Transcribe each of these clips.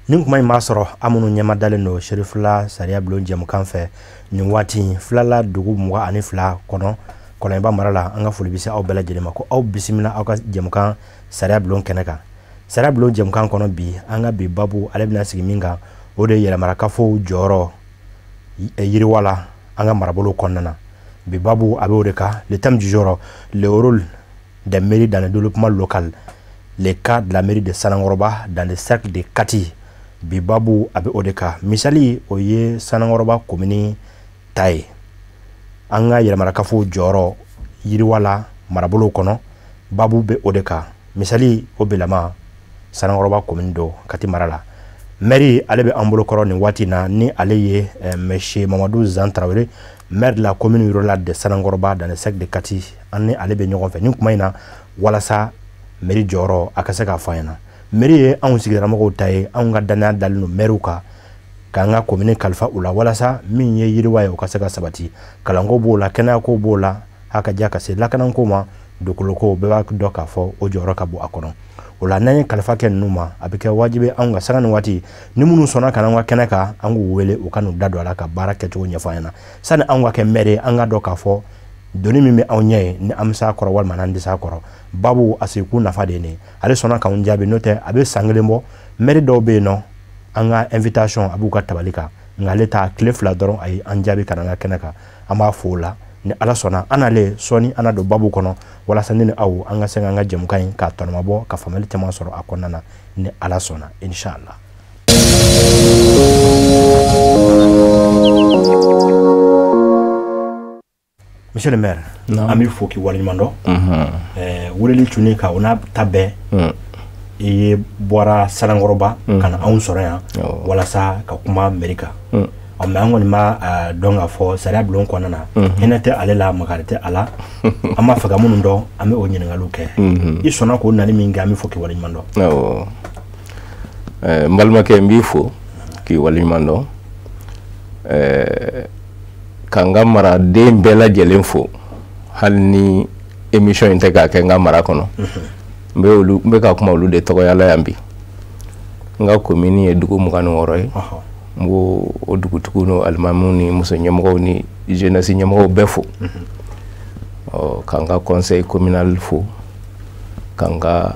Nin kuma in b'a sɔrɔ an minnu ɲɛma dalen don Serifula sariya bulon jɛmukan fɛ nin waati filala dugu 22 kɔnɔ Kɔlɔnjɛba mara la. An ka foli bɛ se aw bɛɛ lajɛlen ma ko aw bisimila aw ka jɛmukan sariya bulon kɛnɛ kan. Sariya bulon jɛmukan kɔnɔ bi, an ka bi babu ale bɛna sigi min kan, o de ye yɛrɛmarakafo jɔyɔrɔ yiriwa la an ka marabolo kɔnɔna na. Bi babu a bɛ o de kan, le thème du jour, le rôle des mairies dans le développement local, le cas de la mairie de Sanankɔrɔba dans le cercle de Kati. Bi babu a bɛ o de kan. Misali, o ye Sanankɔrɔba komini ta ye. An ka yɛrɛmarakafo jɔyɔrɔ yiriwa la marabolo kɔnɔ, babu bɛ o de kan. Misali o bilama Sanankɔrɔba komini don Kati mara la. Maire ale bɛ an bolo kɔrɔ nin waati na, ni ale ye monsieur Mamadu Zan Tarawele, maire de la commune rurale de Sanankɔrɔba dans le cercle de Kati. An ni ale bɛ ɲɔgɔn fɛ nin kuma in na walasa mairie jɔyɔrɔ a ka se k'a fɔ an ɲɛna. Mairie ye anw sigidalamɔgɔw ta ye. Anw ka danaya dalen don maire kan k'an ka komini kalifa u la walasa min ye yiriwa ye, o ka se ka sabati. Kalanko b'o la, kɛnɛyako b'o la, a ka diya ka se lakanako ma, dugukoloko, bɛɛ b'a dɔn k'a fɔ o jɔyɔrɔ ka bon a kɔnɔ. O la, n'an ye kalifa kɛ ninnu ma, a bɛ kɛ wajibi anw ka sanga ni waati ni minnu sɔnna ka na an ka kɛnɛ kan, an k'u wele u ka n'u da don a la ka baara kɛcogo ɲɛfɔ an ɲɛna. Sani anw ka kɛ maire ye, an ka dɔn k'a fɔ doni min bɛ anw ɲɛ ye, ni an bɛ s'a kɔrɔ walima n'an tɛ s'a kɔrɔ. Babu a sigikun nafa de ye nin ye. Ale sɔnna k'anw jaabi, n'o tɛ a bɛ san kelen bɔ. Maire dɔw bɛ yen nɔ, an ka invitation a b'u ka tabali kan, nka ale ta tile 2 dɔrɔn, a ye an jaabi ka na an ka kɛnɛ kan. An b'a fo o la. Ni Ala sɔnna, an n'ale sɔɔni an na don babu kɔnɔ walasa ne ni aw an ka se k'an ka jɛmukan in k'a tɔnɔmabɔ, ka faamuyali caman sɔrɔ a kɔnɔna na, ni Ala sɔnna, inshallah. Monsieur le maire, an b'i fo k'i waleɲuman dɔn. Weleli cunni kan, o n'a ta bɛɛ, i ye bɔra Sanankɔrɔba ka na anw sɔrɔ yan walasa ka kuma mairie kan. Ɔ, mais an kɔni b'a dɔn k'a fɔ sariya bulon kɔnɔna na, hinɛ tɛ ale la, makari tɛ a la. An b'a fɛ ka minnu dɔn, an bɛ o ɲininkaliw kɛ. I sɔnna k'o nali min kɛ, an bɛ fɔ k'i waleɲuman dɔn. Awɔ, n balimakɛ, n b'i fo k'i waleɲuman dɔn, ka n ka maraden bɛɛ lajɛlen fo. Hali ni émission in tɛ k'a kɛ n ka mara kɔnɔ, n bɛ olu, n bɛ ka kuma olu de tɔgɔya la yan bi. N ka commune ye dugu 26 ye. N b'o o dugutigiw n'o alimamiw ni muso ɲɛmɔgɔw ni jeunesse ɲɛmɔgɔw bɛɛ fo. Ɔ, ka n ka conseil communal fo, ka n ka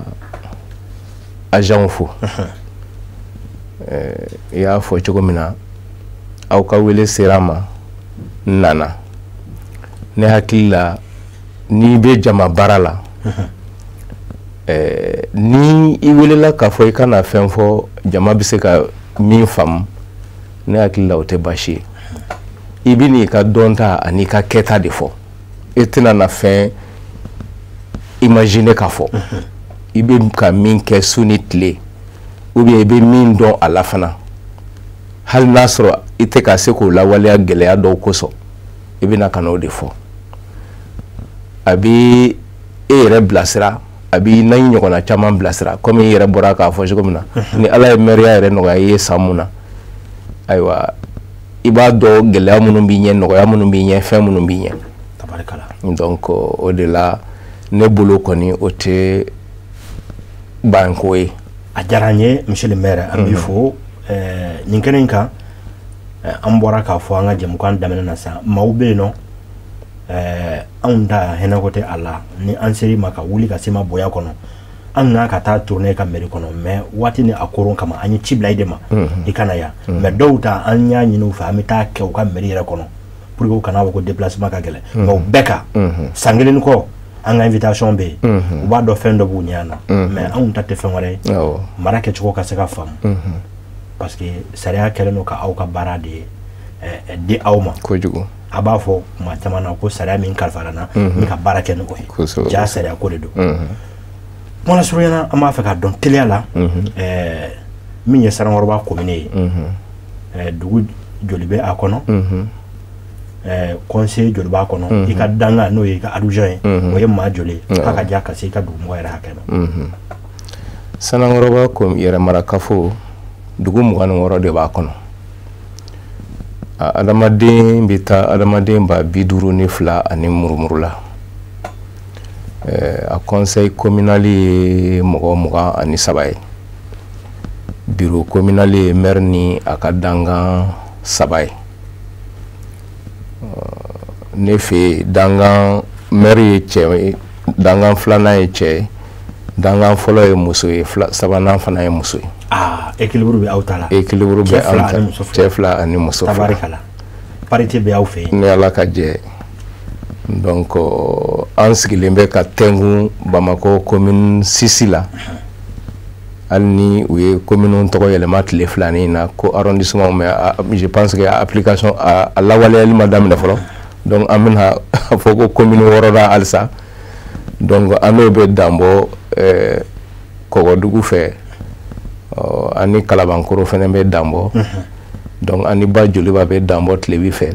agent fo. I y'a fɔ cogo min na, aw ka wele sera n ma, n nana. Ne hakili la, n'i bɛ jama baara la, ni i welela k'a fɔ i ka na fɛn fɔ jama bɛ se ka min faamu, ne hakili la o tɛ baasi ye. I bɛ n'i ka dɔnta ani ka kɛta de fɔ. E tɛna na fɛn imaginer k'a fɔ i bɛ ka min kɛ su ni tile, ou bien i bɛ min dɔn a la fana, hali n'a sɔrɔ i tɛ ka se k'o lawaleya gɛlɛya dɔw kosɔn, i bɛna ka n'o de fɔ. A bɛ e yɛrɛ bilasira, a b'i n'a ɲɔgɔnna caman bilasira. Komi i yɛrɛ bɔra k'a fɔ cogo min na, ni Ala ye mɛriya yɛrɛ nɔgɔya i ye san mun na, ayiwa, i b'a dɔn gɛlɛya minnu b'i ɲɛ, nɔgɔya minnu b'i ɲɛ, fɛn minnu b'i ɲɛ. Donc o de la, ne bolo kɔni, o tɛ banko ye. A diyara an ye, monsieur le maire, an b'i fo nin kɛnɛ in kan. An bɔra k'a fɔ an ka jɛmukan daminɛ na sisan, maaw bɛ yen nɔ, anw ta hinɛko tɛ a la. Ni an ser'i ma ka wuli ka se ma bonya kɔnɔ, an kan ka taa tourner ka mairie kɔnɔ, mais waati ni a koron kama, an ye ci bila i de ma i ka na yan. Mais dɔw ta, an y'a ɲini u fɛ, an bɛ taa kɛ u ka mairie yɛrɛ kɔnɔ pour que u kana fɔ ko déplacement ka gɛlɛn. Mais o bɛɛ kan, san kelen ni kɔ, an ka invitation bɛ yen, u b'a dɔn fɛn dɔ b'u ɲɛ na. Mais anw ta tɛ fɛn wɛrɛ ye, mara kɛcogo ka se ka faamu, parce que sariya kɛlen don ka aw ka baara de di aw ma. Kojugu. A b'a fɔ kuma caman na ko sariya min kalifara n na, n bɛ ka baara kɛ ni o ye. Ja sariya ko de don. Kuma lasurunya na, an b'a fɛ k'a dɔn teliya la, min ye Sanankɔrɔba commune ye, dugu joli bɛ a kɔnɔ, conseiller joli b'a kɔnɔ, i ka danga n'o ye i ka adjoint ye, o ye maa joli ye, k'a ka diya ka se i ka dugumɔgɔ yɛrɛ hakɛ ma? Sanankɔrɔba yɛrɛmarakafo, dugu 26 de b'a kɔnɔ. Adamaden bɛ taa adamaden 52,000 ani murumuru la. A conseil communal ye mɔgɔ 23 ye. Bureau communal ye maire ni a ka dangan 3 ye. Ne fɛ yen, dangan maire ye cɛ ye, dangan filanan ye cɛ ye, dangan fɔlɔ ye muso ye, sabanan fana ye muso ye. Aa, équilibre bɛ aw ta la. Équilibre bɛ anw ta, cɛ 2 ani muso 2. Tabarikala, parité bɛ aw fɛ yen. Ni Ala ka jɛ. Donc an sigilen bɛ ka tɛnku Bamakɔ commune 6 la. Hali ni u ye commune tɔgɔ yɛlɛma tile filanin na ko arrondissement, mais je pense que application a lawaleyali ma daminɛ fɔlɔ. Donc an bɛna a fɔ ko commune 6nan halisa. Donc an n'o bɛ danbɔ Kɔgɔdugu fɛ, an ni Kalabankɔrɔ fana bɛ danbɔ. Donc an ni Ba Joliba bɛ danbɔ tilebi fɛ,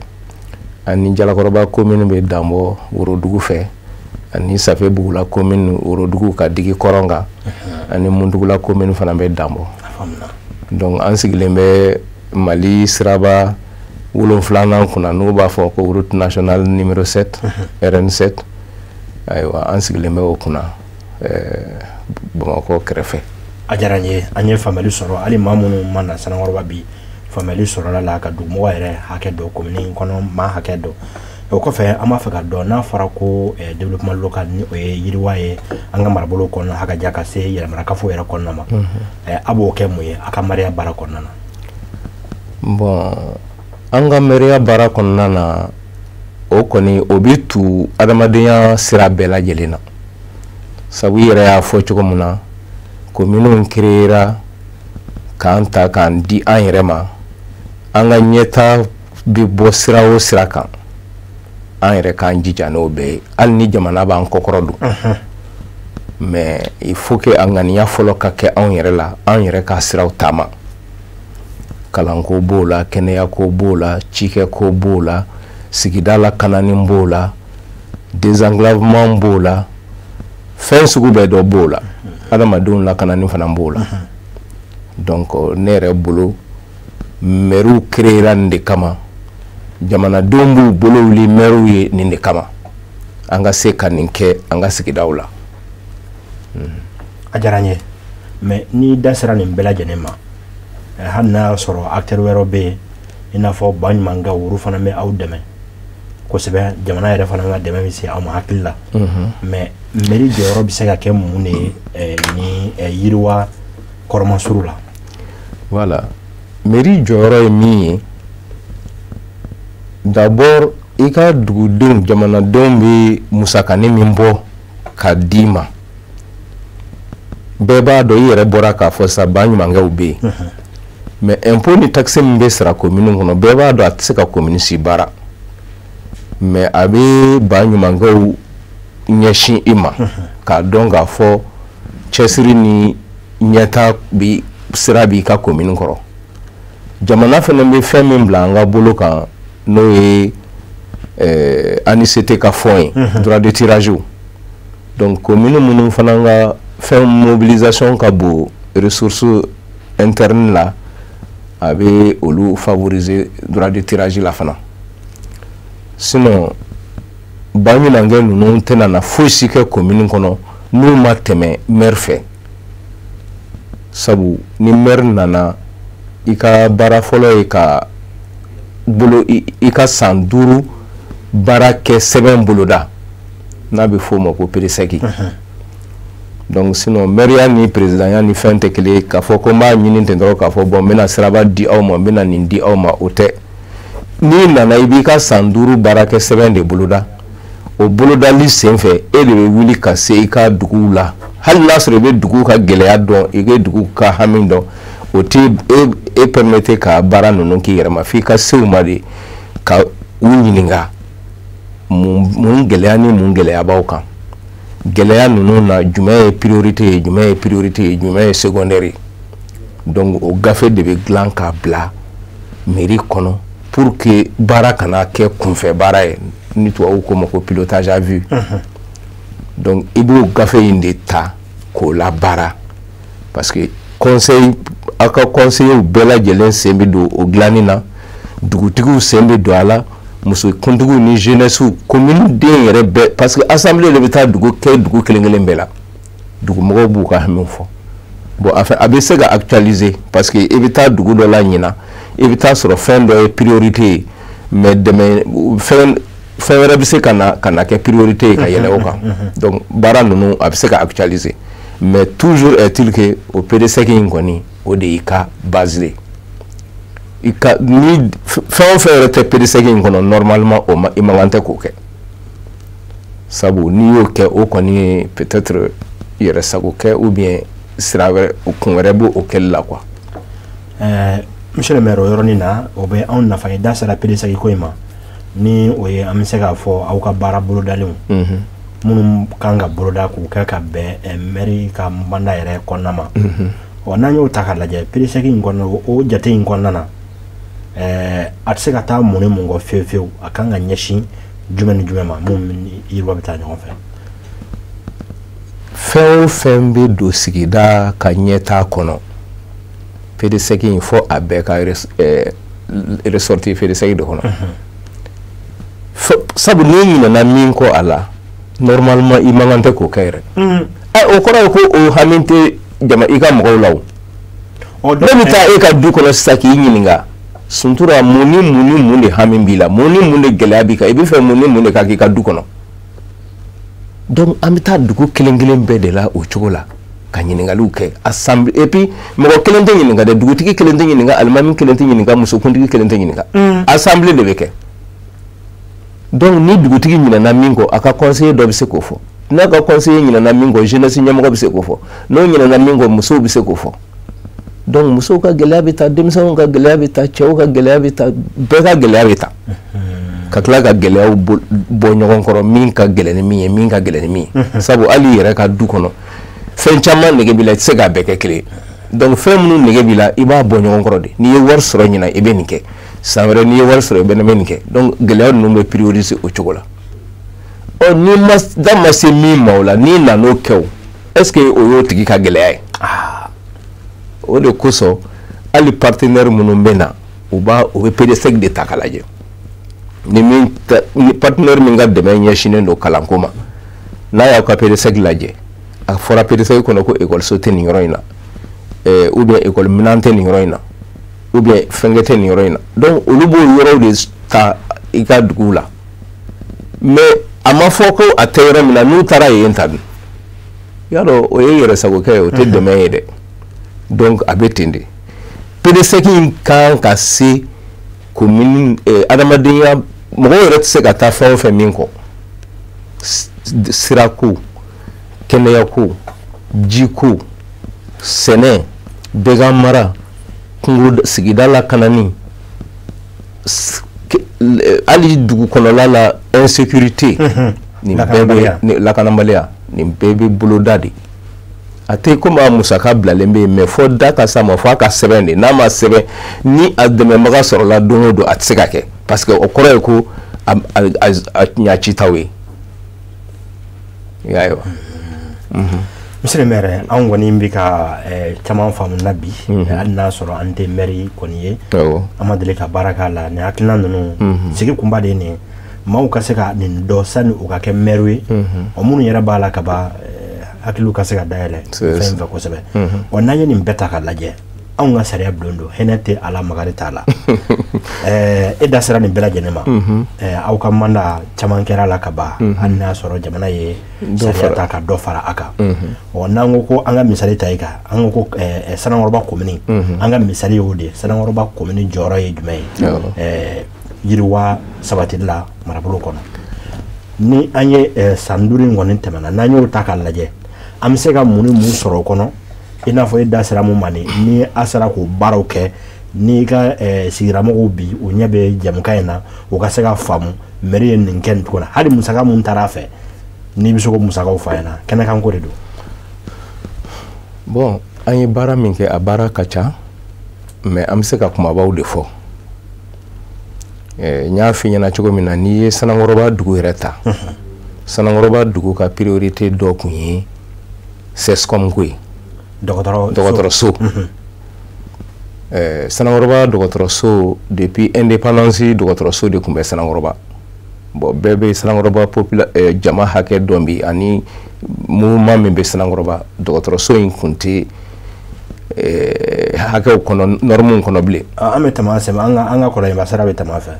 an ni Jalakɔrɔba commune bɛ danbɔ Worodugu fɛ, ani Safebugula commune Worodugu ka digi kɔrɔn kan, ani Muntugula commune fana bɛ danbɔ. Donc an sigilen bɛ Mali siraba 7nan kunna, n'u b'a fɔ ko route nationale numéro 7, RN7. Ayiwa, an sigilen bɛ o kunna Bamakɔ kɛrɛfɛ. A diyara n ye, an ye faamuyali sɔrɔ. Hali maa minnu ma na Sanankɔrɔba bi, faamuyali sɔrɔla la ka dugumɔgɔ yɛrɛ hakɛ dɔn, commune kɔnɔ maa hakɛ dɔn. O kɔfɛ, an b'a fɛ ka dɔn n'a fɔra ko développement local, ni o ye yiriwa ye an ka marabolo kɔnɔ, a ka ja ka se yɛrɛmarakafo yɛrɛ kɔnɔna ma, a b'o kɛ mun ye a ka mariya baara kɔnɔna na? Bon, an ka mɛriya baara kɔnɔna na, o kɔni o bɛ tu adamadenya sira bɛɛ lajɛlen na. Sabu i yɛrɛ y'a fɔ cogo min na, commune créera k'an ta k'an di an yɛrɛ ma, an ka ɲɛta bɛ bɔ sira o sira kan, an yɛrɛ k'an jija n'o bɛɛ ye, hali ni jamana b'an kɔkɔrɔ don. Mais il faut que a ŋaniya fɔlɔ ka kɛ anw yɛrɛ la, an yɛrɛ ka siraw taama. Kalanko b'o la, kɛnɛyako b'o la, cikɛko b'o la, sigida lakanani b'o la, désenclavement b'o la, fɛn sugu bɛɛ dɔ b'o la, adamadenw lakanani fana b'o la. Donc ne yɛrɛ bolo, mɛriw créera nin de kama, jamanadenw b'u bolo wuli mɛriw ye nin de kama, an ka se ka nin kɛ an ka sigidaw la. A diyara n ye. Mais n'i da sera nin bɛɛ lajɛlen ma, hali n'a y'a sɔrɔ acteur wɛrɛw bɛ yen, i n'a fɔ baɲumankɛw, olu fana bɛ aw dɛmɛ kosɛbɛ, jamana yɛrɛ fana ka dɛmɛ bɛ se aw ma hakili la, mais mairie jɔyɔrɔ bɛ se ka kɛ mun de ye ni yiriwa kɔrɔmasuru la? Voilà, mairie jɔyɔrɔ ye min ye, d'abord i ka dugudenw, jamanadenw bɛ musakanin min bɔ ka d'i ma, bɛɛ b'a dɔn, i yɛrɛ bɔra k'a fɔ sisan, baɲumankɛw bɛ yen. Mais impôt ni taxe min bɛ sara commune kɔnɔ, bɛɛ b'a dɔn a tɛ se ka commune si baara, mais a bɛ baɲumankɛw ɲɛsin i ma k'a dɔn k'a fɔ cɛsiri ni ɲɛta bi sira b'i ka commune kɔrɔ. Jamana fana bɛ fɛn min bila an ka bolo kan, n'o ye ANICT ka fonds ye, droit de tirage. Donc commune minnu fana ka fɛn mobilisation ka bon ressources internes la, a bɛ olu favoriser droit de tirage la fana. Sinon baɲumankɛ ninnu tɛna na foyi si kɛ commune kɔnɔ n'u ma tɛmɛ maire fɛ. Sabu ni maire nana, i ka baara fɔlɔ ye ka bolo i ka san 5 baara kɛ sɛbɛn boloda, n'a bɛ f'o ma ko PDSEC. Donc sinon maire ni présidentya ni fɛn tɛ kelen ye, k'a fɔ ko n b'a ɲini ten dɔrɔn k'a fɔ bon, n bɛna siraba di aw ma, n bɛna nin di aw ma, o tɛ. N'i nana, i b'i ka san 5 baara kɛ sɛbɛn de boloda. O bolodali senfɛ, e de bɛ wuli ka se i ka duguw la, hali n'a sɔrɔ i bɛ dugu ka gɛlɛya dɔn, i bɛ dugu ka hami dɔn, o tɛ e permettre ka baara ninnu k'i yɛrɛ ma, f'i ka se u ma de ka u ɲininka mun gɛlɛya ni mun gɛlɛya b'aw kan, gɛlɛya ninnu na jumɛn ye priorité ye, jumɛn ye priorité ye, jumɛn ye secondaire ye. Donc o gafe de bɛ dilan k'a bila mairie kɔnɔ pour que baara kana kɛ kunfɛ baara ye, ni tubabuw ko ma ko pilotage à vue. Donc i b'o gafe in de ta k'o labaara, parce que conseil, aw ka conseillers bɛɛ lajɛlen sen bɛ don o dilanni na, dugutigiw sen bɛ don a la, musokuntigiw ni jeunesse, commune den yɛrɛ bɛɛ, parce que assemblée de bɛ taa dugu kɛ dugu kelen kelen bɛɛ la, dugumɔgɔw b'u ka hamiw fɔ. Bon, enfin, a bɛ se ka actualiser parce que i bɛ taa dugu dɔ la ɲinan, i bɛ taa sɔrɔ fɛn dɔ ye priorité ye, mais dɛmɛ fɛn fɛn wɛrɛ bɛ se ka na kɛ priorité ye ka yɛlɛ o kan. Donc baara ninnu, a bɛ se ka actualiser, mais toujours est-il que o PDSEC in kɔni, o de y'i ka base ye. I ka ni fɛn o fɛn yɛrɛ tɛ PDSEC in kɔnɔ, normalement o ma, i man kan tɛ k'o kɛ, sabu n'i y'o kɛ, o kɔni ye peut-être yɛrɛ sago kɛ ou bien sira wɛrɛ, kun wɛrɛ b'o o kɛli la quoi. Monsieur le maire, o yɔrɔnin na, o bɛ anw nafa ye. Da sera PDSEC ko in ma, ni o ye an bɛ se k'a fɔ aw ka baara bolodalenw minnu kan ka boloda k'u kɛ ka bɛn maire ka mandat yɛrɛ kɔnɔna ma. Ɔ, n'an y'o ta k'a lajɛ, PDSEC in kɔnɔna, o jate in kɔnɔna na, a tɛ se ka taa mun ni mun kɔ fewu fewu? A kan ka ɲɛsin jumɛn ni jumɛn ma, mun ni yiriwa bɛ taa ɲɔgɔn fɛ? Fɛn o fɛn bɛ don sigida ka ɲɛtaa kɔnɔ, PDSEC in fɔ a bɛɛ ka ressortir PDSEC de kɔnɔ, sabu n'i ɲinɛna min kɔ a la, normalement i man kan tɛ k'o kɛ yɛrɛ. O kɔrɔ ye ko o hami tɛ jama i ka mɔgɔw la. O ne bɛ taa e ka du kɔnɔ sisan k'i ɲininka: Suntura, mun ni mun ni mun de hami b'i la? Mun ni mun de gɛlɛya b'i kan? I bɛ fɛ mun ni mun de ka k'i ka du kɔnɔ? Donc an bɛ taa dugu kelen kelen bɛɛ de la o cogo la ka ɲininkaliw kɛ assemblée. Et puis mɔgɔ kelen tɛ ɲininka dɛ, dugutigi kelen tɛ ɲininka, alimami kelen tɛ ɲininka, musokuntigi kelen tɛ ɲininka, assemblée de bɛ kɛ. Donc ni dugutigi ɲinɛna min kɔ, a ka conseiller dɔ bɛ se k'o fɔ. N'a ka conseiller ɲinɛna min kɔ, jeunesse ɲɛmɔgɔ bɛ se k'o fɔ. N'o ɲinɛna min kɔ, musow bɛ se k'o fɔ. Donc musow ka gɛlɛya bɛ ta, denmisɛnninw ka gɛlɛya bɛ ta, cɛw ka gɛlɛya bɛ ta, bɛɛ ka gɛlɛya bɛ ta, ka tila ka gɛlɛyaw bɔ ɲɔgɔn kɔrɔ, min ka gɛlɛn ni min ye, min ka gɛlɛn ni min ye. Sabu hali i yɛrɛ ka du kɔnɔ, fɛn caman nege b'i la, i tɛ se k'a bɛɛ kɛ kelen ye. Donc fɛn minnu nege b'i la, i b'a bɔ ɲɔgɔn kɔrɔ de. N'i ye wari sɔrɔ ɲinan, i bɛ nin kɛ. San wɛrɛ, n'i ye wari sɔrɔ, i bɛ nin kɛ. Donc gɛlɛya ninnu bɛ prioriser o cogo la. Ɔ, n'i ma da ma se min ma o la, n'i nan'o kɛ, o est ce que o y'o tigi ka gɛlɛya ye? O de kosɔn hali partenaire minnu bɛ na, u b'a u bɛ PDSEC de ta k'a lajɛ. Ni min ni partenaire min ka dɛmɛ ɲɛsinnen don kalanko ma, n'a y'aw ka PDSEC lajɛ, a fɔra PDSEC kɔnɔ ko ekɔliso tɛ nin yɔrɔ in na, ou bien ekɔli minɛn tɛ nin yɔrɔ in na, ou bien fɛnkɛ tɛ nin yɔrɔ in na, donc olu b'o yɔrɔw de ta i ka dugu la. Mais a ma fɔ ko a tɛ yɔrɔ min na, n'u taara yen ta dun, y'a dɔn o ye yɛrɛsagokɛ ye, o tɛ dɛmɛ ye dɛ. Donc a bɛ ten de. PDSEC in kan ka se commune adamadenya, mɔgɔw yɛrɛ tɛ se ka taa fɛn o fɛn min kɔ: sirako, kɛnɛyako, jiko, sɛnɛ, bagan mara, kungo, sigida lakanani, hali dugu kɔnɔla la insécurité, nin bɛɛ bɛ lakanabaliya, nin bɛɛ bɛ boloda de. A tɛ komi a musaka bilalen bɛ yen, mais fɔ da ka s'a ma, fɔ a ka sɛbɛn de. N'a ma sɛbɛn, ni a dɛmɛbaga sɔrɔla don o don, a tɛ se ka kɛ, parce que o kɔrɔ ye ko a ɲa ci t'aw ye. I y'a ye wa? Monsieur le maire, anw kɔni bɛ ka caman faamu na bi, hali n'a sɔrɔ an tɛ maire kɔni ye, an ma deli ka baara k'a la. Nin hakilina ninnu sigi kunba de ye nin ye, maaw ka se ka nin dɔn sani u ka kɛ maire ye. Ɔ, minnu yɛrɛ b'a la ka ban, hakiliw ka se ka dayɛlɛ fɛn fɛ kosɛbɛ. Ɔ, n'an ye nin bɛɛ ta k'a lajɛ, anw ka sariya bulon don, hinɛ tɛ a la, magari t'a la. E da sera nin bɛɛ lajɛlen ma. Aw ka mandat caman kɛra la ka ban, hali n'a sɔrɔ jamana ye sariya ta ka dɔ fara a kan. Ɔ, n'an ko ko an ka misali ta i kan, an ko ko Sanankɔrɔba commune, an ka misali y'o de ye. Sanankɔrɔba commune jɔyɔrɔ ye jumɛn ye yiriwa sabatili la marabolo kɔnɔ? Ni an ye san 5 in kɔni tɛmɛna, n'an y'o ta k'a lajɛ, an bɛ se ka mun ni mun sɔrɔ o kɔnɔ? I n'a fɔ e da sera mun ma, ni a sera k'o baaraw kɛ, n'i ka sigiramɔgɔw bi u ɲɛ bɛ jamukan in na, u ka se ka faamu maire ye nin kɛ nin cogo la. Hali musaka mun taara a fɛ, n'i bɛ se k'o musakaw f'a ɲɛna, kɛnɛkanko de don. Bon, an ye baara min kɛ, a baara ka ca, mais an bɛ se ka kumabaw de fɔ. N y'a f'i ɲɛna cogo min na, n'i ye Sanankɔrɔba dugu yɛrɛ ta, Sanankɔrɔba dugu ka priorité dɔ tun ye CSCOM ko ye. Dɔgɔtɔrɔso. Sanankɔrɔba dɔgɔtɔrɔso, depuis indépendance dɔgɔtɔrɔso de tun bɛ Sanankɔrɔba. Bon, bɛɛ bɛ Sanankɔrɔba jama hakɛ dɔn bi, ani mouvement min bɛ Sanankɔrɔba, dɔgɔtɔrɔso in tun tɛ hakɛw kɔnɔ, normes kɔnɔ bilen. An bɛ tɛmɛ an sɛbɛn, an ka kɔlɔnba sira bɛ tɛmɛ an fɛ.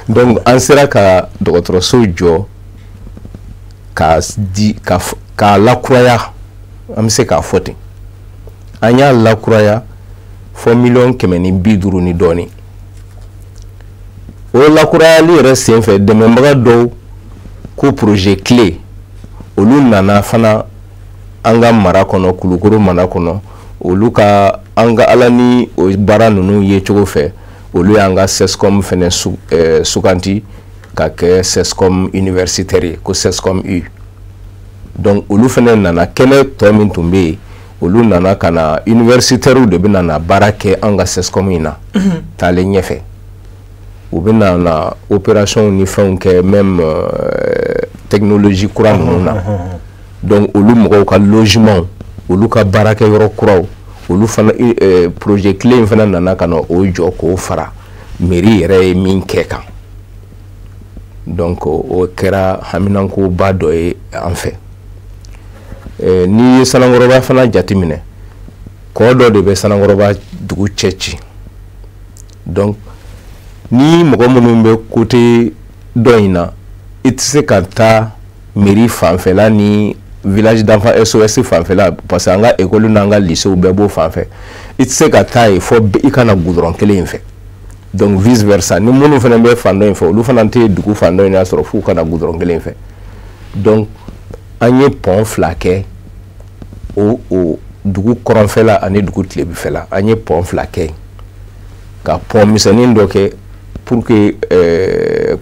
Donc an sera ka dɔgɔtɔrɔso jɔ k'a di k'a lakuraya, an bɛ se k'a fɔ ten. An y'a lakuraya fɔ 150 million ni dɔɔnin. O lakurayali yɛrɛ senfɛ, dɛmɛbaga dɔw ko projet clé, olu nana fana an ka mara kɔnɔ, Kulukoro mara kɔnɔ. Olu ka an ka ala ni o baara ninnu ye cogo fɛ, olu y'an ka CSCOM fɛnɛ suganti ka kɛ CSCOM universitaire ye, ko CSCOM U. Donc olu fɛnɛ nana, kɛnɛ tɔ min tun bɛ yen, olu nana ka na, universitaires de bɛ na baara kɛ an ka CSCOM in na taalen ɲɛfɛ. U bɛ na opération ni fɛnw kɛ, même technologie kura ninnu na. Donc olu mɔgɔw ka logement, olu ka baarakɛyɔrɔ kuraw, olu fana projet clé in fana nana ka na o jɔ k'o fara mairie yɛrɛ ye min kɛ kan. Donc o kɛra haminankoba dɔ ye an fɛ. N'i ye Sanankɔrɔba fana jateminɛ, kɔ dɔ de bɛ Sanankɔrɔba dugu cɛ ci. Donc ni mɔgɔ minnu bɛ côté dɔ in na, i tɛ se ka taa mairie fanfɛla ni village d'enfants SOS fanfɛla, parce que an ka école n'an ka lycée bɛɛ b'o fan fɛ. I tɛ se ka taa yen fɔ i ka na goudron kelen in fɛ. Donc vice versa, ni minnu fana bɛ fan dɔ in fɛ, olu fana tɛ dugu fan dɔ in sɔrɔ f'u ka na goudron kelen in fɛ. Donc an ye pont fila kɛ o dugu kɔrɔnfɛla ani dugu tilebifɛla. An ye pont fila kɛ ka pont misɛnnin dɔ kɛ pour que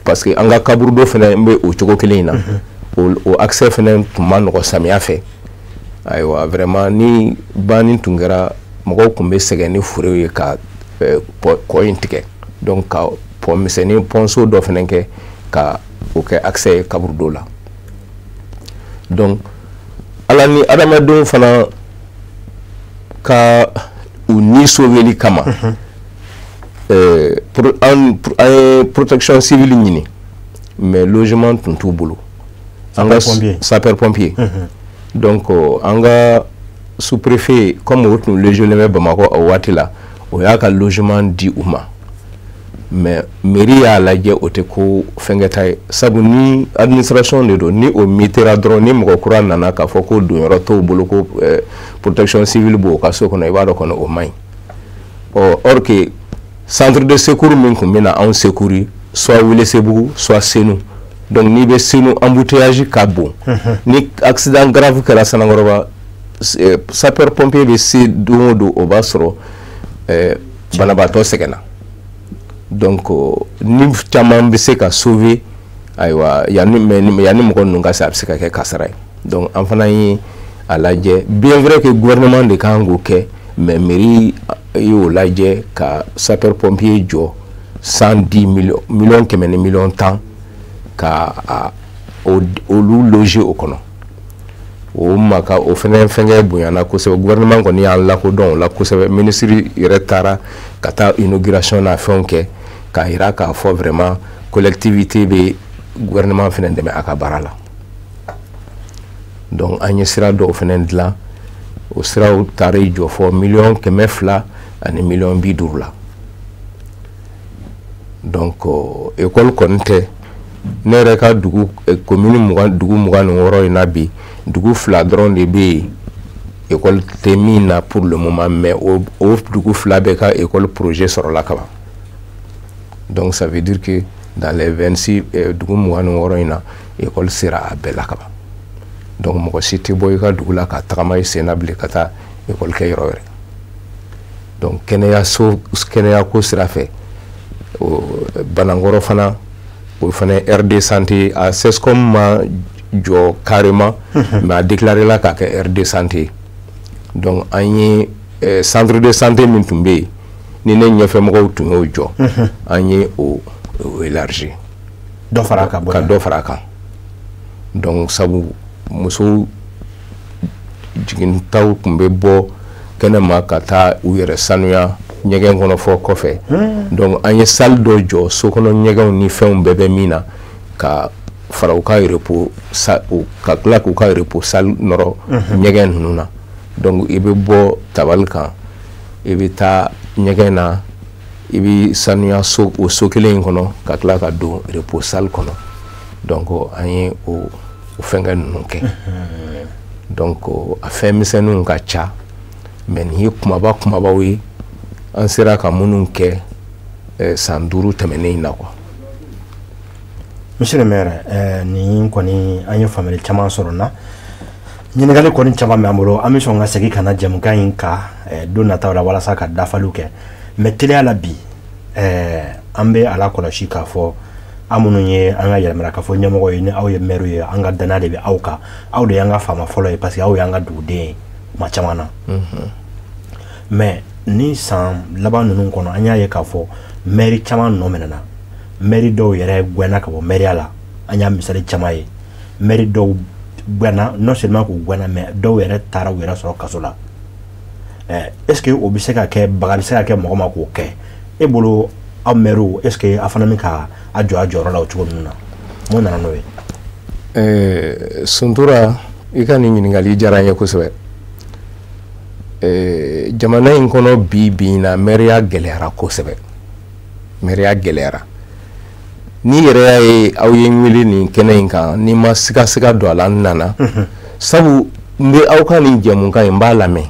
parce que an ka kaburudo fana bɛ o cogo kelen in na. O accès fana tun ma nɔgɔ samiya fɛ. Ayiwa, vraiment, ni banni tun kɛra, mɔgɔw tun bɛ sɛgɛn ni furew ye ka kɔ in tigɛ. Donc ka pont misɛnnin, ponceau dɔ fana kɛ ka o kɛ accès ye kaburudo la. Donc ala ni adamadenw fana ka u ni sauveli kama, an ye protection civile ɲini, mais logement tun t'u bolo, an ka sapeur pompier. Donc an ka sous-préfet, comme o tun logelen bɛ Bamakɔ o waati la, o y'a ka logement di u ma. Mais mairie y'a lajɛ, o tɛ ko fɛnkɛta ye, sabu ni administration de don, ni o mitera dɔrɔn, ni mɔgɔ kura nana k'a fɔ ko donyɔrɔ t'o bolo, ko protection civile b'o ka so kɔnɔ, i b'a dɔn kɔni o man ɲi. Ɔ, or que centre de secours min tun bɛ na anw secourir, soit Welesebugu, soit Senu. Donc n'i bɛ Senu, embouteillage ka bon. Ni accident grave kɛra Sanankɔrɔba, sapeur pompier bɛ se don o don, o b'a sɔrɔ banabaatɔ sɛgɛnna. Donc ni caman bɛ se ka sauver, ayiwa, yanni, mais yanni mɔgɔ ninnu ka se, a bɛ se ka kɛ kasara ye. Donc an fana ye a lajɛ, bien vrai que gouvernement de kan k'o kɛ, mais mairie y'o lajɛ ka sapeur pompier jɔ 110 millions, 100 ni 10 millions, ka a olu loger o kɔnɔ. O ma ka o fɛnɛ fɛnkɛ bonyana kosɛbɛ. Gouvernement kɔni y'an lakodɔn o la kosɛbɛ. Ministre yɛrɛ taara ka taa inauguration n'a fɛnw kɛ k'a yira k'a fɔ vraiment collectivité bɛ gouvernement fɛnɛ dɛmɛ a ka baara la. Donc an ye sira dɔw fɛnɛ dilan, o siraw taara i jɔ fɔ 250 millions la. Donc école kɔni tɛ ne yɛrɛ ka dugu commune 20, dugu 26 in na bi, dugu fila dɔrɔn de bɛ yen école tɛ min na pour le moment. Mais o dugu fila bɛɛ ka école projet sɔrɔla ka ban. Donc ça veut dire que dans les 26 dugu 26 in na, école sera a bɛɛ la ka ban. Donc mɔgɔ si tɛ bɔ i ka dugu la ka tagama i sen na bilen ka taa école kɛ yɔrɔ wɛrɛ. Donc kɛnɛyaso, kɛnɛyako sira fɛ, Banankɔrɔ fana, o fana aire de santé, a CSCOM ma jɔ carrément, mais a déclaré la k'a kɛ aire de santé. Donc an ye centre de santé min tun bɛ yen ni ne ɲɛfɛmɔgɔw tun y'o jɔ, an ye o élargi. Dɔ fara a kan. Ka dɔ fara a kan. Donc sabu musow jigintaw tun bɛ bɔ kɛnɛma ka taa u yɛrɛ sanuya ɲɛgɛn kɔnɔ fɔ kɔfɛ. Donc an ye salle dɔ jɔ, so kɔnɔ ɲɛgɛnw ni fɛnw bɛɛ bɛ min na, ka fara u ka repos, ka tila k'u ka repos salle nɔrɔ ɲɛgɛn ninnu na. Donc i bɛ bɔ tabali kan, i bɛ taa ɲɛgɛn na, i bɛ sanuya so o so kelen in kɔnɔ, ka tila ka don repos salle kɔnɔ. Donc an ye o fɛnkɛ ninnu kɛ. Donc a fɛn misɛnninw ka ca, mais nin ye kumaba kumabaw ye an sera ka minnu kɛ san 5 tɛmɛnen in na quoi. Monsieur le maire, nin kɔni an ye faamuyali caman sɔrɔ na. Ɲininkali kɔni caman b'an bolo, an bɛ sɔn ka segin ka na jɛmukan in kan don nataw la walasa ka dafaliw kɛ. Mais teliya la bi, an bɛ a la kɔlɔsi k'a fɔ an minnu ye an ka yɛlɛmana k'a fɔ ɲɛmɔgɔ ye, ni aw ye maire ye, an ka danaya de bɛ aw kan. Aw de y'an ka faama fɔlɔ ye, parce que aw y'an ka duguden ye kuma caman na. Mais ni san laban ninnu kɔnɔ, an y'a ye k'a fɔ maire caman nɔ minɛna. Maire dɔw yɛrɛ gɛnna ka bɔ maire la, an y'a misali caman ye. Maire dɔw gɛnna, non seulement k'u gɛnna, mais dɔw yɛrɛ taara u yɛrɛ sɔrɔ kaso la. Est ce que o bɛ se ka kɛ, baga bɛ se ka kɛ mɔgɔ ma k'o kɛ e bolo? Aw maire, est ce que a fana bɛ ka a jɔ a jɔyɔrɔ la o cogo ninnu na? Mun nana n'o ye? Suntura, i ka nin ɲininkali diyara n ye kosɛbɛ. Jamana in kɔnɔ bi bi in na, maire gɛlɛyara kosɛbɛ, maire gɛlɛyara. N'i yɛrɛ y'a ye aw ye n wele nin kɛnɛ in kan, n'i ma sigasiga don a la, n nana, sabu n bɛ aw ka nin jɛmukan in, n b'a lamɛn,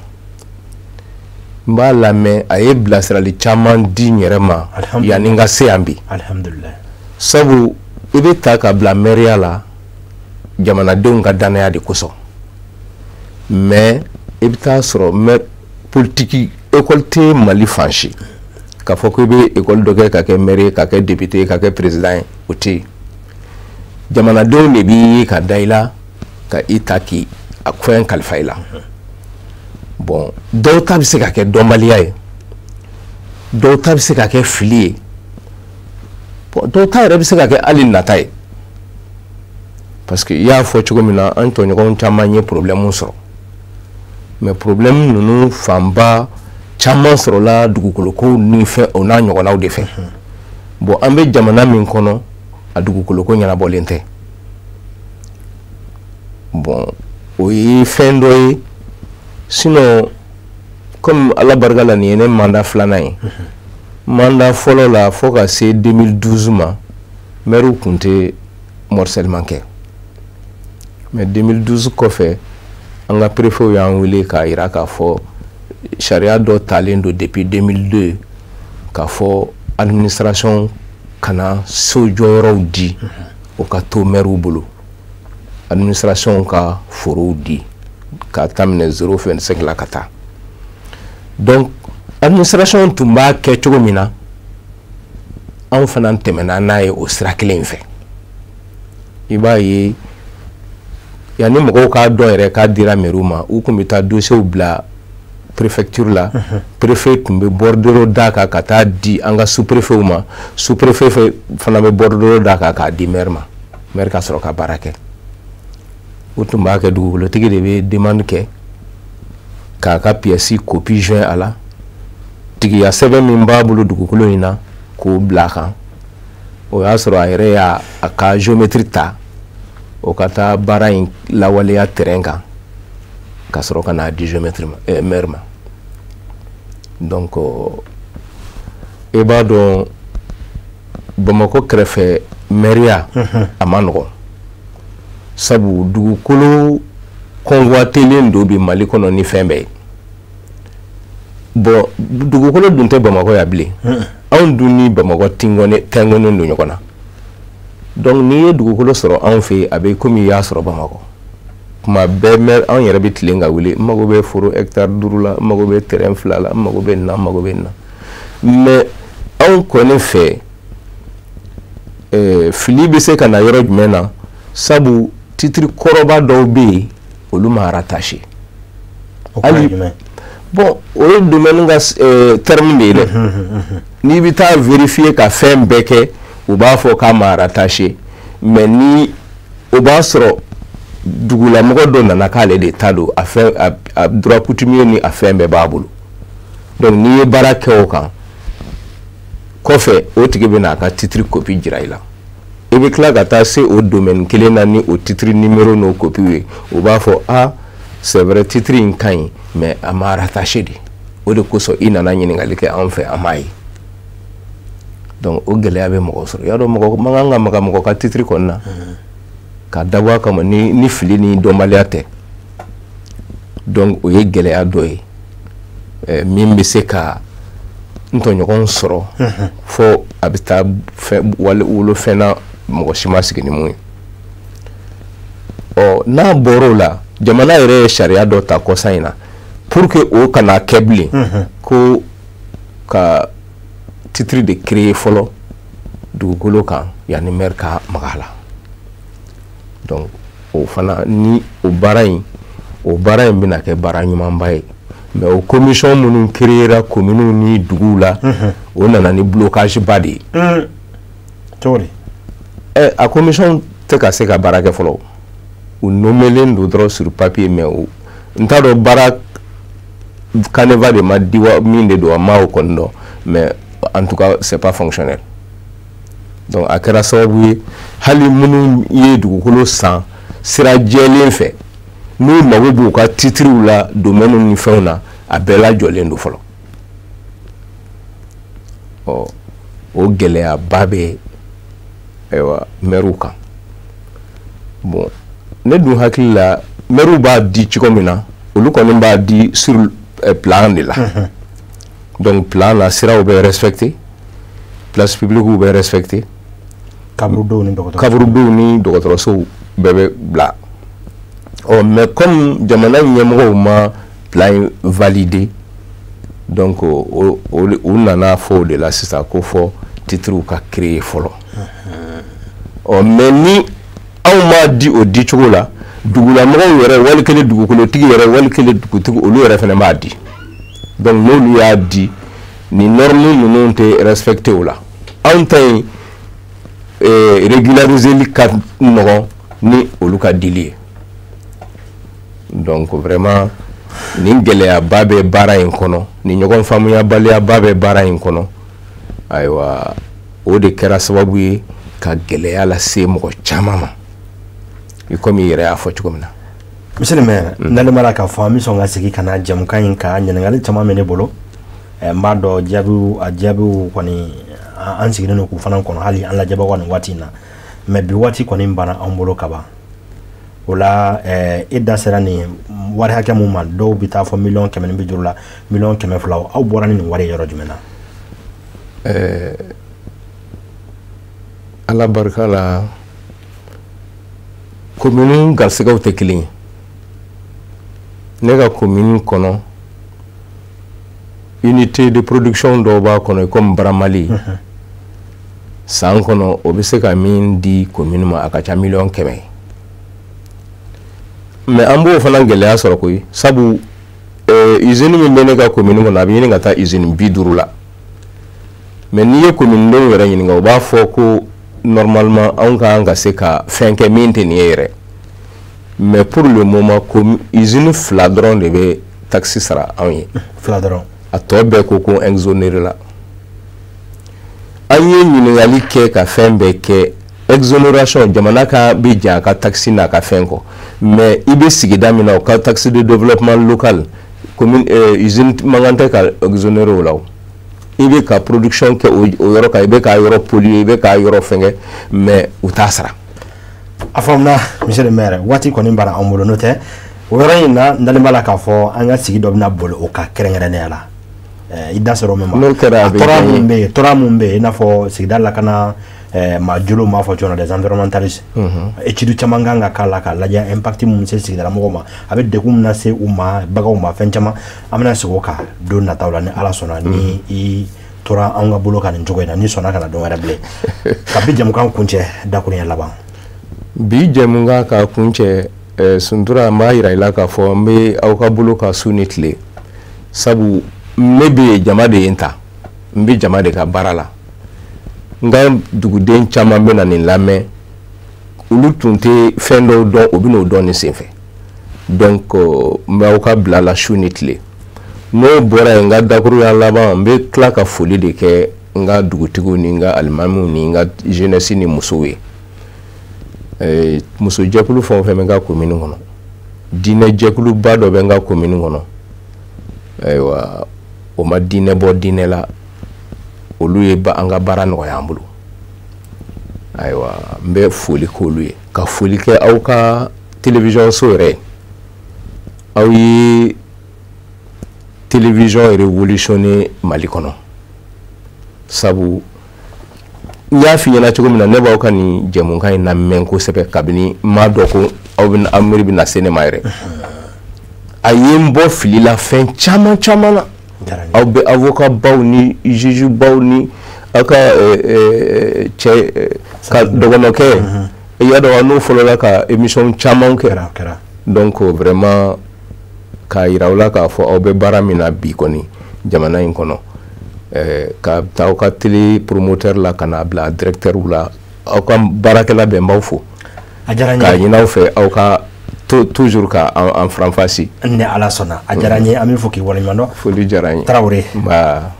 n b'a lamɛn. A ye bilasirali caman di n yɛrɛ ma yanni n ka se yan bi. Alhamdulilayi. Sabu i bɛ ta ka bila maire la jamanadenw ka danaya de kosɔn, mais i bɛ taa sɔrɔ maire politique école tɛ Mali fan si k'a fɔ ko i bɛ école dɔ kɛ ka kɛ maire ye, ka kɛ député ye, ka kɛ président ye, o tɛ yen. Jamanadenw de b'i ye ka da i la, ka i ta k'i a fɛn kalifa i la. Bon, dɔw ta bɛ se ka kɛ dɔnbaliya ye, dɔw ta bɛ se ka kɛ fili ye, bon, dɔw ta yɛrɛ bɛ se ka kɛ hali nata ye, parce que i y'a fɔ cogo min na, an tɔɲɔgɔnw caman ye problème sɔrɔ, mais problème ninnu fanba caman sɔrɔla dugukoloko ni fɛn o n'a ɲɔgɔnnaw de fɛ. Bon, an bɛ jamana min kɔnɔ, a dugukoloko ɲɛnabɔlen tɛ. Bon, o ye fɛn dɔ ye. Sinon, comme Ala barika la, nin ye ne mandat filanan ye. Mandat fɔlɔ la, fo ka se 2012 ma, maire tun tɛ morcellement kɛ, mais 2012 kɔfɛ, an ka préfet y'an wele k'a jira k'a fɔ sariya dɔ talen don depuis 2002 k'a fɔ administration kana so jɔyɔrɔw di, o ka to maire bolo, administration ka forow di k'a daminɛ 0,25 la ka taa. Donc administration tun b'a kɛ cogo min na, anw fana tɛmɛna n'a ye o sira kelen in fɛ. I b'a ye, yanni mɔgɔw k'a dɔn yɛrɛ k'a dira maire ma, u tun bɛ taa dossiers bila préfecture la. Préfet tun bɛ bordereau d'a kan ka taa di an ka sous-préfet ma, sous-préfet fana bɛ bordereau d'a kan k'a di maire ma, maire ka sɔrɔ ka baara kɛ. U tun b'a kɛ, dugukolotigi de bɛ demande kɛ k'a ka pièce copie joint a la, tigiya sɛbɛn min b'a bolo dugukolo in na, k'o bila a kan. O y'a sɔrɔ a yɛrɛ y'a a ka géomètre ta, o ka taa baara in lawaleya terrain kan, ka sɔrɔ ka n'a di géomètre ma, maire ma. Donc i b'a dɔn, Bamakɔ kɛrɛfɛ maire a ma nɔgɔn, sabu dugukolo convoitelen dɔ bi Mali kɔnɔ ni fɛn bɛɛ ye. Bon, dugukolo dun tɛ Bamakɔ yan bilen, anw dun ni Bamakɔ tɛngɔnnen don ɲɔgɔn na. Donc n'i ye dugukolo sɔrɔ anw fɛ yen, a bɛ komi i y'a sɔrɔ Bamakɔ. Tuma bɛɛ maire anw yɛrɛ bɛ tilen ka wuli, n mago bɛ foro hectare 5 la, n mago bɛ terrain 2 la, n mago bɛ nin na, n mago bɛ nin na. Mais anw kɔni fɛ, fili bɛ se ka na yɔrɔ jumɛn na? Sabu titre kɔrɔba dɔw bɛ yen, olu ma rattaché. Hali bon, o ye domaine ka terme de ye dɛ. N'i bɛ taa vérifier ka fɛn bɛɛ kɛ, u b'a fɔ k'a ma rattaché, mais ni o b'a sɔrɔ dugulamɔgɔ dɔ nana k'ale de ta don, a fɛn a droit coutumier ni a fɛn bɛɛ b'a bolo. Donc n'i ye baara kɛ o kan kɔfɛ, o tigi bɛ n'a ka titre copie jira i la, i bɛ tila ka taa se o domaine kelen na ni o titre numéro n'o copie ye, u b'a fɔ: ah, c'est vrai, titre in ka ɲi. Mais a ma rattaché de. O de kosɔn i nana ɲininkali kɛ anw fɛ, an m'a ye. Donc o gɛlɛya bɛ mɔgɔ sɔrɔ. Y'a dɔn, mɔgɔ man kan ka maga mɔgɔ ka titre kɔni na ka dabɔ a kama ni fili ni dɔnbaliya tɛ. Donc o ye gɛlɛya dɔ ye min bɛ se ka n tɔɲɔgɔn sɔrɔ fo a bɛ taa fɛn wali wolofɛn na, mɔgɔ si ma sigi ni mun ye. Ɔ, n'a bɔr'o la, jamana yɛrɛ ye sariya dɔ ta kɔsa in na pour que o kana kɛ bilen, ko ka titre de créer fɔlɔ dugukolo kan yanni maire ka maga a la. Donc o fana ni o baara in bɛna kɛ baara ɲumanba ye. Mais o commission minnu créera communes ni duguw la, o nana ni blocage ba de ye. Cogo di? Ɛ, a commission tɛ ka se ka baara kɛ fɔlɔ. U nommelen don dɔrɔn sur papier, mais u n t'a dɔn baara canevas de ma di wa, min de don, a ma o kɔni dɔn, mais en tout cas c'est pas fonctionnel. Donc a kɛra sababu ye, hali minnu ye dugukolo san sira jɛlen fɛ, n'u mago b'u ka titiriw la, domaine ni fɛnw na, a bɛɛ lajɔlen don fɔlɔ. Ɔ, o gɛlɛyaba bɛ, ayiwa, mɛriw kan. Bon, ne dun hakili la, mɛriw b'a di cogo min na, olu kɔni b'a di sur plan de la. Donc plan la, siraw bɛ respecté, place publique bɛ respecté, kaburudow ni dɔgɔtɔrɔso, kaburudow ni dɔgɔtɔrɔsow bɛɛ bɛ bila. Ɔ, mais comme jamana ɲɛmɔgɔw ma plan in validé, donc o u nana fɔ o de la sisan ko fɔ titres ka créer fɔlɔ. Ɔ, mais ni anw m'a di o di cogo la, dugulamɔgɔw yɛrɛ, wali kelen dugukolotigi yɛrɛ, wali kelen dugutigi, olu yɛrɛ fana b'a di. Donc n'olu y'a di, ni norme ninnu tɛ respecté o la, anw ta in régulariseli ka nɔgɔn ni olu ka dili ye. Donc vraiment nin gɛlɛyaba bɛ baara in kɔnɔ, ni ɲɔgɔn faamuyabaliyaba bɛ baara in kɔnɔ. Ayiwa, o de kɛra sababu ye ka gɛlɛya lase mɔgɔ caman ma, i komi i yɛrɛ y'a fɔ cogo min na. Monsieur le maire, n'ale mara k'a fɔ an bɛ sɔn ka segin ka na jamukan in kan. Ɲininkali caman bɛ ne bolo. N b'a dɔn jaabiw, a jaabiw kɔni, an sigilen don k'u fana kɔnɔ, hali an lajɛbagaw nin waati in na. Mais bi waati kɔni banna an bolo ka ban. O la, e da sera nin wari hakɛ mun ma, dɔw bɛ taa fɔ 150 000 000 la, 200 000 000. Aw bɔra ni nin wari ye yɔrɔ jumɛn na? Ala barika la, commune garisɛgɛw tɛ kelen ye. Ne ka commune kɔnɔ, unité de production dɔw b'a kɔnɔ comme Baramali. San kɔnɔ, o bɛ se ka min di commune ma, a ka ca 100 000 000 ye. Mais an b'o fana gɛlɛya sɔrɔ koyi, sabu usine min bɛ ne ka commune kɔnɔ, a bɛ ɲini ka taa usine 50 la. Mais n'i ye commune denw yɛrɛ ɲininka, u b'a fɔ ko normalement anw ka kan ka se ka fɛn kɛ min tɛ nin ye yɛrɛ. Mais pour le moment, usine fila dɔrɔn de bɛ taxe sara anw ye. Fila dɔrɔn? A tɔ bɛɛ ko exonéré la. An ye ɲininkali kɛ ka fɛn bɛɛ kɛ. Exonération, jamana ka bɛ jɛn a ka taxe n'a ka fɛn kɔ, mais i bɛ sigida min na, o ka taxe de développement local, commune usine man kan tɛ ka exonérer o la. O i bɛ ka production kɛ o yɔrɔ kan, i bɛ k'a yɔrɔ polluer, i bɛ k'a yɔrɔ fɛngɛ, mais u t'a sara. A faamuna, monsieur le maire. Waati kɔni banna an bolo, n'o tɛ o yɔrɔ in na, n dalen b'a la k'a fɔ an ka sigi dɔ bɛna boli o kan kɛrɛnkɛrɛnnenya la. I da sera o min ma. N'o kɛra, a bɛ tɔɔrɔ mun bɛ yen, tɔɔrɔ mun bɛ yen, i n'a fɔ sigida lakana maa jolo b'a fɔ cogo min na, des environnementalistes, étude caman kan ka k'a la k'a lajɛ impact mun bɛ se sigidala mɔgɔw ma, a bɛ degun min lase u ma, baganw ma, fɛn caman. An bɛna segin o kan don nataw la ni Ala sɔnna. Ni i tora an ka bolo kan nin cogo in na, n'i sɔnna ka na don wɛrɛ bilen ka bi jamukan kuncɛ, dakuruɲɛ laban. Bi jɛmukan ka kuncɛ, Suntura, n b'a yira i la k'a fɔ n bɛ aw ka bolo ka su ni tile, sabu ne bɛ yen, jama de ye n ta, n bɛ jama de ka baara la. N ka duguden caman bɛ na nin lamɛn, olu tun tɛ fɛn dɔw dɔn, o bɛ n'o dɔn nin senfɛ. Donc n bɛ aw ka bila la su ni tile. N'o bɔra yen, n ka dakurunya laban, n bɛ tila ka foli de kɛ n ka dugutigiw ni n ka alimamiw ni n ka jeunesse ni musow ye. Musojɛkulu fɛn o fɛn bɛ n ka commune kɔnɔ, diinɛ jɛkuluba dɔ bɛ n ka commune kɔnɔ. Ayiwa, o ma diinɛ bɔ diinɛ la, olu ye an ka baara nɔgɔya an bolo. Ayiwa, n bɛ foli k'olu ye, ka foli kɛ aw ka télévision so yɛrɛ ye. Aw ye télévision révolutionné Mali kɔnɔ, sabu n y'a f'i ɲɛna cogo min na, ne b'aw ka nin jɛmukan in lamɛn kosɛbɛ kabini n m'a dɔn ko aw bɛ aw miiri bɛna se ne ma yɛrɛ. A ye n bɔ fili la fɛn caman caman na. Aw bɛ avocat baw ni juge baw ni aw ka cɛ ka dɔgɔnɔkɛ, i y'a dɔn, n'o fɔlɔla ka émission caman kɛ. Donc vraiment, k'a yira aw la k'a fɔ aw bɛ baara min na bi kɔni jamana in kɔnɔ, ka taa aw ka télé promoteur la ka n'a bila directeur la, aw ka baarakɛla bɛɛ, n b'aw fo. A diyara n ye. K'a ɲini aw fɛ, aw ka toujours ka an faranfasi. Ni Ala sɔnna, a diyara n ye, an b'i fo k'i waleɲuman dɔn. Foli diyara n ye. Tarawele. Nba.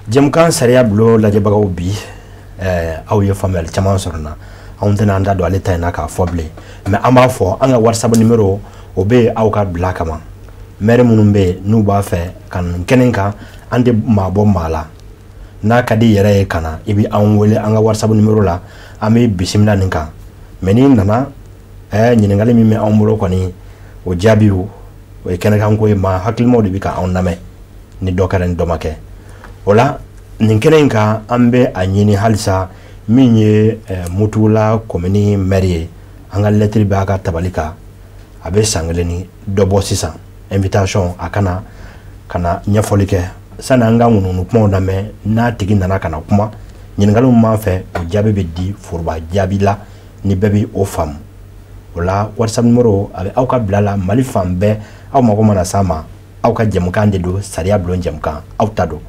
Jɛmukan Sariya Bulon lajɛbagaw, bi aw ye faamuyali caman sɔrɔ n na. Anw tɛna an da don ale ta in na k'a fɔ bilen, mais an b'a fɔ, an ka WhatsApp numéro o bɛ yen aw ka bila kama. Maire minnu bɛ yen n'u b'a fɛ ka nin kɛnɛ kan, an tɛ maa bɔ maa la. N'a ka di yɛrɛ ye ka na, i bɛ an wele an ka WhatsApp numéro la, an bɛ bisimila nin kan. Mais n'i nana, ɲininkali min bɛ anw bolo kɔni, o jaabiw o ye kɛnɛkanko ye. Maa hakilimaw de bɛ ka anw lamɛn, ni dɔ kɛra ni dɔ ma kɛ o la nin kɛnɛ in kan. An bɛ a ɲini halisa, min ye Mutugula commune maire ye, an ka lɛtiri bɛ a ka tabali kan, a bɛ san kelen ni dɔ bɔ sisan. Invitation a kana ka na ɲɛfɔli kɛ sani an ka ŋunuŋunu kumaw lamɛn. N'a tigi nana ka na kuma, ɲininkali min b'an fɛ, o jaabi bɛ di foroba jaabi la ni bɛɛ bɛ o faamu o la. WhatsApp numéro a bɛ aw ka bila la Mali fan bɛɛ. Aw mago mana s'a ma, aw ka jɛmukan de don, Sariya Bulon jɛmukan, aw ta don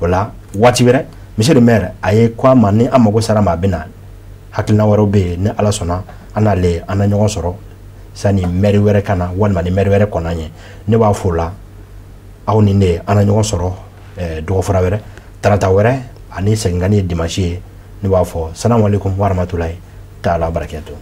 o la. Waati wɛrɛ, monsieur le maire a ye ko a ma, ni an mago sara ma, a bɛ na. Hakilina wɛrɛw bɛ yen, ni Ala sɔnna, an n'ale an na ɲɔgɔn sɔrɔ sani maire wɛrɛ ka na, walima ni maire wɛrɛ kɔnna ɲɛ. Ne b'a fo la, aw ni ne an na ɲɔgɔn sɔrɔ dɔgɔfura wɛrɛ, tarata wɛrɛ, ani seginkanni ye dimanche ye. Ne b'a fɔ salamu aleykum wa rahmatulahi taala barakatu.